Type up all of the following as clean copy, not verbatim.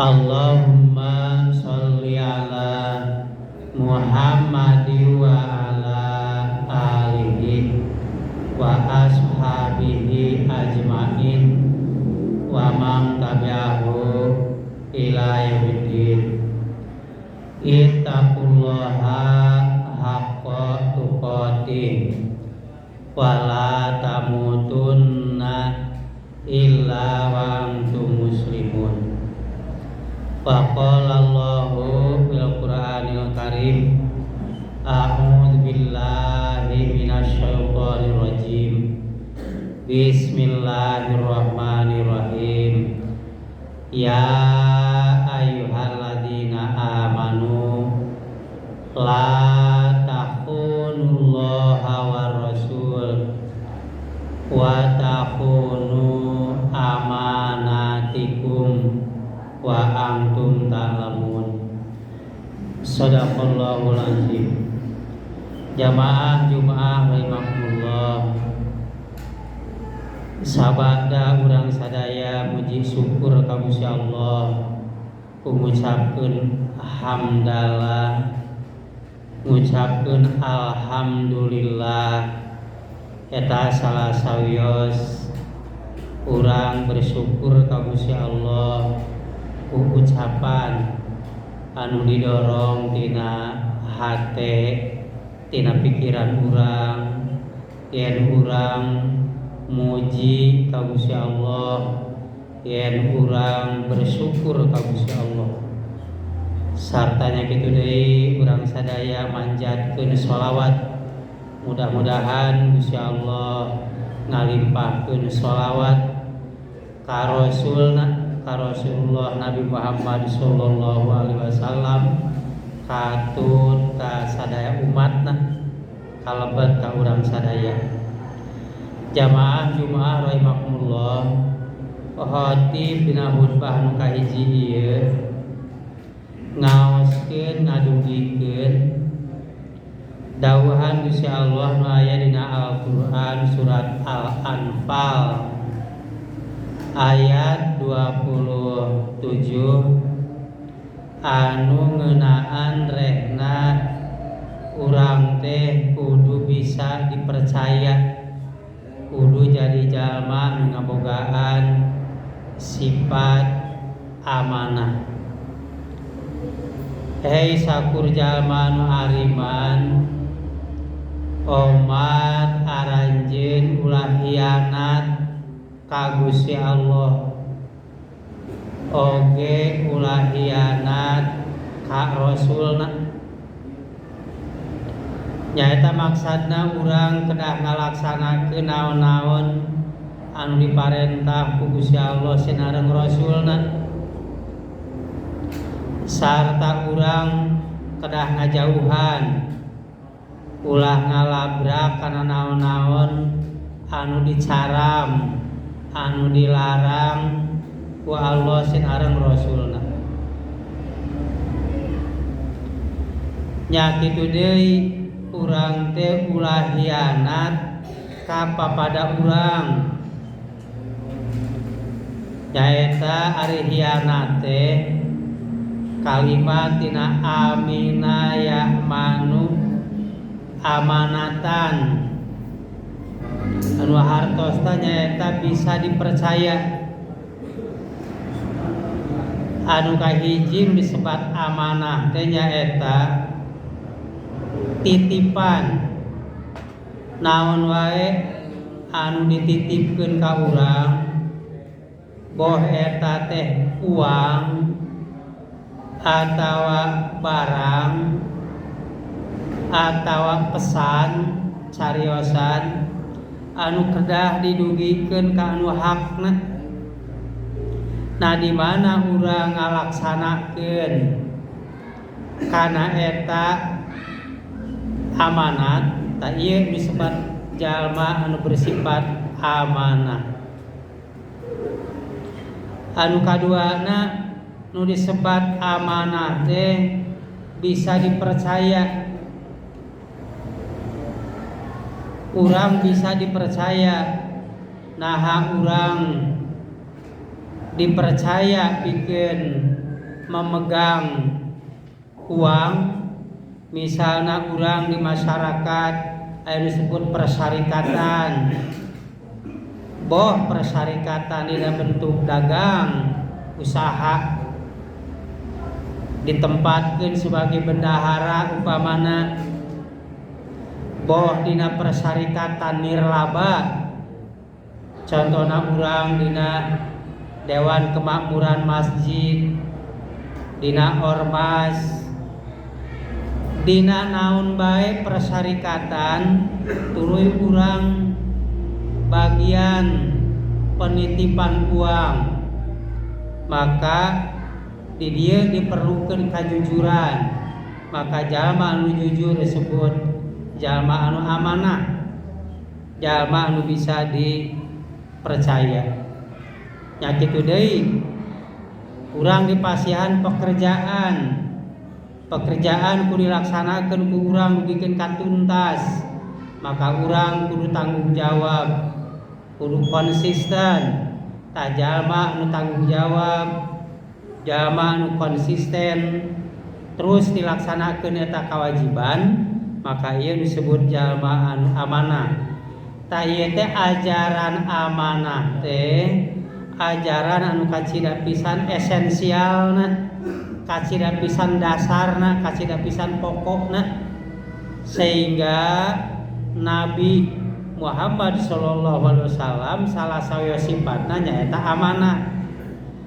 Allahumma sholli ala Muhammad wa ala alihi wa ashabihi ajmain wa man tabi'ahu ila yaumiddin. Ittaqullaha haqqa tuqatih wa la tamutunna illa wa antum muslimun. Wa qala Allahu fil Qur'anil Karim, a'udzu billahi minasyaitonir rajim. Bismillahirrahmanirrahim. Ya ayyuhalladzina amanu la takhunullaha war rasul wa takhunu amanatikum wa antum ta'lamun. Shadaqallahul azim. Jamaah Jumaah rahimakumullah. Sabada urang sadaya muji syukur ka Gusti Allah, ngucapkeun hamdalah, ngucapkeun alhamdulillah. Eta salah sawios urang bersyukur ka Gusti Allah ku ucapan anu didorong tina hate, tina pikiran urang, yen urang muji ka Gusti Allah, yen urang bersyukur ka Gusti Allah. Sartanya kitu deui urang sadaya manjatkeun sholawat. Mudah-mudahan Gusti Allah ngalimpahkeun sholawat ka Rasulna, ka Rasulullah Nabi Muhammad sallallahu alaihi wasallam, katut ka sadaya umatna, kalebet ka urang sadaya. Jamaah Jumaah rahimakumullah. Khatib dina khutbah nu kahiji ieu ngaoskeun ngadugikeun dawuhan Gusti Allah nu aya dina Al-Qur'an surat Al-Anfal ayat 27 anu ngeunaan rehna urang teh kudu bisa dipercaya, kudu jadi jalma nu ngabogaan sifat amanah. Hei sakur jalma nu ariman, omat aranjeun ulah hianat ka Gusti Allah, oge ulah hianat ka Rasulna. Nyaeta maksudna urang kedah ngalaksanakeun naon-naon anu diparentah ku Gusti Allah sinareng Rasulna, sarta urang kedah ngajauhan ulah ngalabrak kana naon-naon anu dicaram, anu dilarang ku Allah sinareng Rasulna. Nya kitu deui urang teh ulah hianat ka papada urang. Nyaeta ari hianat teh kalimat tina amina ya'manu amanatan, anu hartosna nyaeta bisa dipercaya. Anu kahiji disebat amanah teh nyaeta titipan. Naon wae anu dititipkeun ka urang, boh eta teh uang atawa barang atawa pesan cariosan anu kedah didugikeun ka anu hakna. Nah di mana urang ngalaksanakeun kana eta amanat, tah ieu disebat jalma anu bersifat amanah. Anu kaduana nu disebat amanah teh bisa dipercaya. Urang bisa dipercaya, naha urang dipercaya pikeun memegang uang, misalnya urang di masyarakat aya disebut persyarikatan, boh persyarikatan dina bentuk dagang, usaha, ditempatkan sebagai bendahara upamana, boh dina persyarikatan nirlaba, contohna urang dina Dewan Kemakmuran Masjid, dina ormas, dina naon bae persyarikatan, tuluy urang bagian penitipan uang, maka di dieu diperlukan kajujuran. Maka jalma anu jujur disebut jalma anu amanah, jalma anu bisa dipercaya. Nya kitu deui, urang dipasihan pekerjaan, pekerjaan kudu dilaksanakeun ku urang dugikeun ka tuntas, maka urang kudu tanggung jawab, kudu konsisten. Tah, jalma anu tanggung jawab, jalma anu konsisten terus dilaksanakeun eta kewajiban, maka ieu disebut jalma anu amanah. Tah, ieu teh ajaran amanah teh ajaran anu kacida pisan esensialna, kacida pisan dasarna, kacida pisan pokokna, sehingga Nabi Muhammad Shallallahu Alaihi Wasallam salah sawios sifatna nyaeta amanah,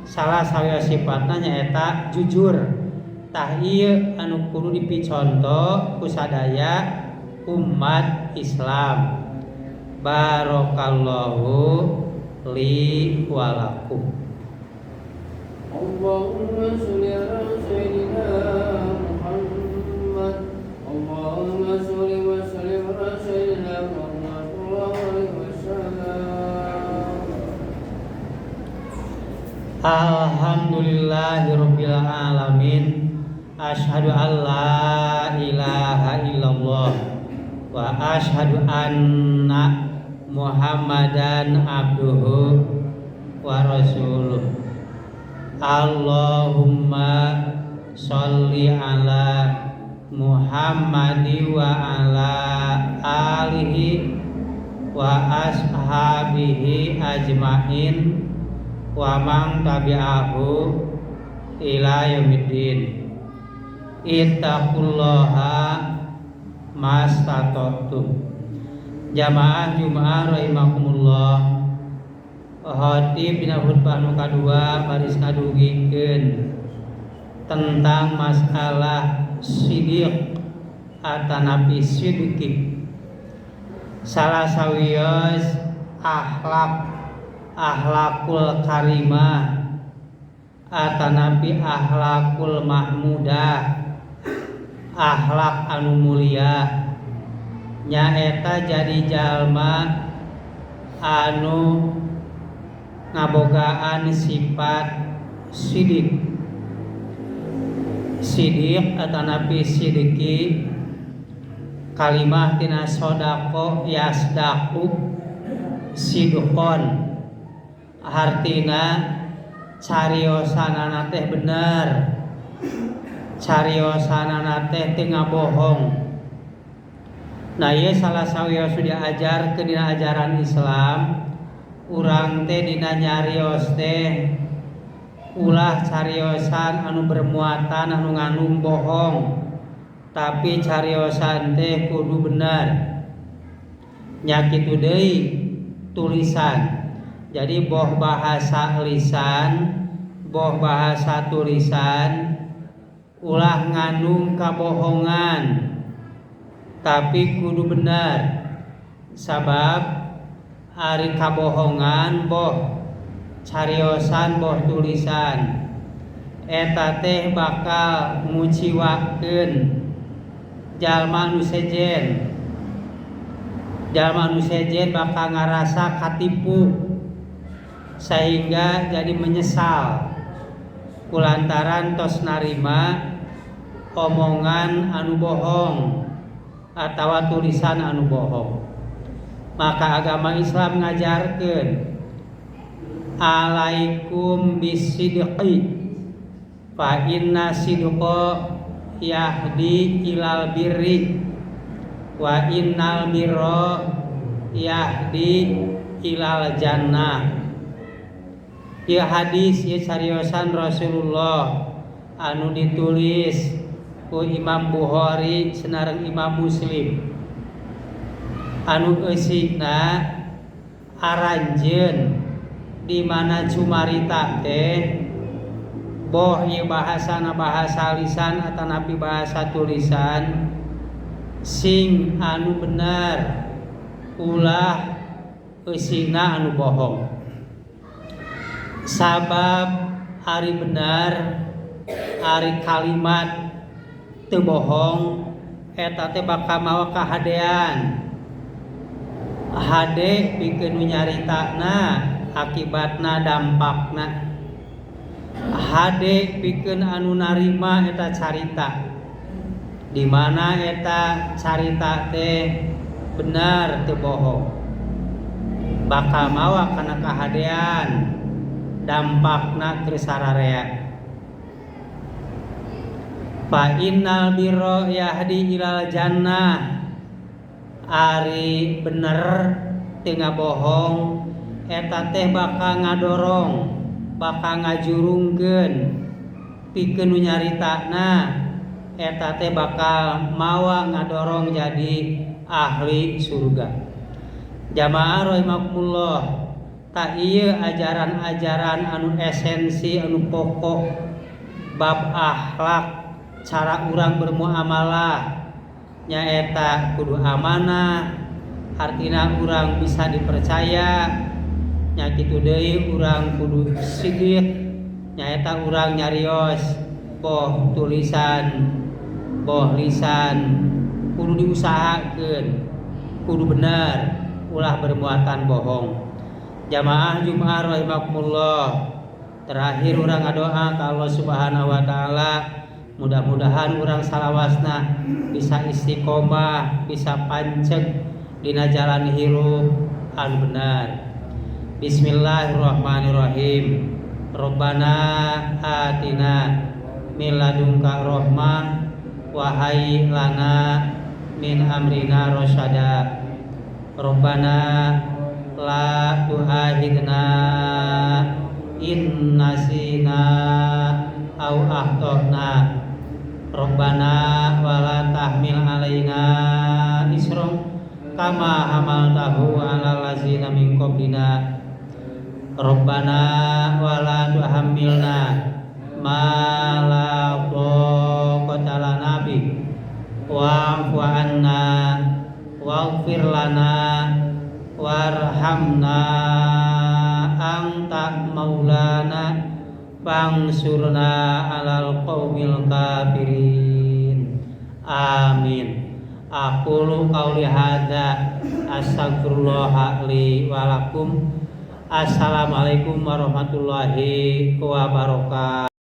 salah sawios sifatna nyaeta jujur. Tah, ieu anu kudu dipiconto ku sadaya umat Islam. Barakallahu li walakum. اللهم صل على سيدنا محمد، اللهم صل وسلم على سيدنا محمد صلى الله عليه وسلم. Alhamdulillahirabbil alamin. Asyhadu an la ilaha illallah wa asyhadu anna Muhammadan abduhu wa rasuluh. Allahumma sholli ala Muhammadi wa ala alihi wa ashabihi ajmain wa man tabi'ahu ila yaumiddin. Ittaqullaha mastata'tum. Jamaah Jumat rahimakumullah. Khatib dina khutbah nu kadua baris ngadugikeun tentang masalah sidiq atanapi sidqi. Salah sawios akhlak, akhlakul karimah atanapi akhlakul mahmudah, akhlak anu mulia, nyaeta jadi jalma anu ngabogaan sifat sidik. Sidik atanapi sidiki, kalimah tina sodako yasdaku sidqon, hartina cariosanana teh bener, cariosanana teh teu ngabohong. Nah, ieu salah sawios diajarkeun dina ajaran Islam, urang teh dina nyarios teh ulah cariosan anu bermuatan, anu ngandung bohong, tapi cariosan teh kudu bener. Nya kitu deui tulisan. Jadi boh bahasa lisan, boh bahasa tulisan, ulah ngandung kabohongan, tapi kudu bener. Sabab ari kabohongan, boh cariosan boh tulisan, eta teh bakal nguciwakeun jalma nu sejen. Jalma nu sejen bakal ngarasa katipu sehingga jadi menyesal kulantaran tos narima omongan anu bohong atau tulisan anu bohong. Maka agama Islam ngajarkeun alaikum bisidqi. Fa inna sidqa yahdi ilal birri wa innal birra yahdi ilal jannah. Ieu hadis ieu cariosan Rasulullah anu ditulis ku Imam Bukhari sareng Imam Muslim, anu eusina aranjeun di mana cumarita teh boh ieu bahasana bahasa lisan atanapi bahasa tulisan, sing anu bener, ulah eusina anu bohong. Sabab ari bener, ari kalimat teu bohong eta teh bakal mawa kahadean, hade pikeun nu nyaritana, akibatna dampakna hade pikeun anu narima eta carita, di mana eta carita teh bener teu bohong bakal mawa kana kahadean, dampakna keur sararea. Fa innal birra yahdi ilal jannah, ari bener teu ngabohong eta teh bakal ngadorong, bakal ngajurungkeun pikeun nu nyaritana eta teh bakal mawa ngadorong jadi ahli surga. Jamaah rahimakumullah, tah ieu ajaran-ajaran anu esensi, anu pokok bab akhlak, cara urang bermuamalah nyaeta kudu amanah, artina urang bisa dipercaya nya. Kitu deui urang kudu sidik, nyaeta urang nyarios boh tulisan boh lisan kudu diusahakeun kudu bener, ulah bermuatan bohong. Jamaah Jumat rahimakumullah, terakhir urang ngadoa ka Allah Subhanahu wa taala, mudah-mudahan urang salawasna bisa istiqomah, bisa panceg dina jalan hirup anu benar. Bismillahirrahmanirrahim. Rabbana atina min ladunka rahmah wa hayyi lana min amrina rasyada. Rabbana la tu'akhidna in nasina au akhtana. Rabbana wala tahmil alaina isran kama hamaltahu ala lazina min qablina. Rabbana wala tuhammilna ma la taqata lana bi wa'fu anna waghfir lana warhamna anta maulana fangsurna alal qaumil kafirin. Amin. Aqulu qauli hadza astaghfirullah li wa lakum. Assalamualaikum warahmatullahi wabarakatuh.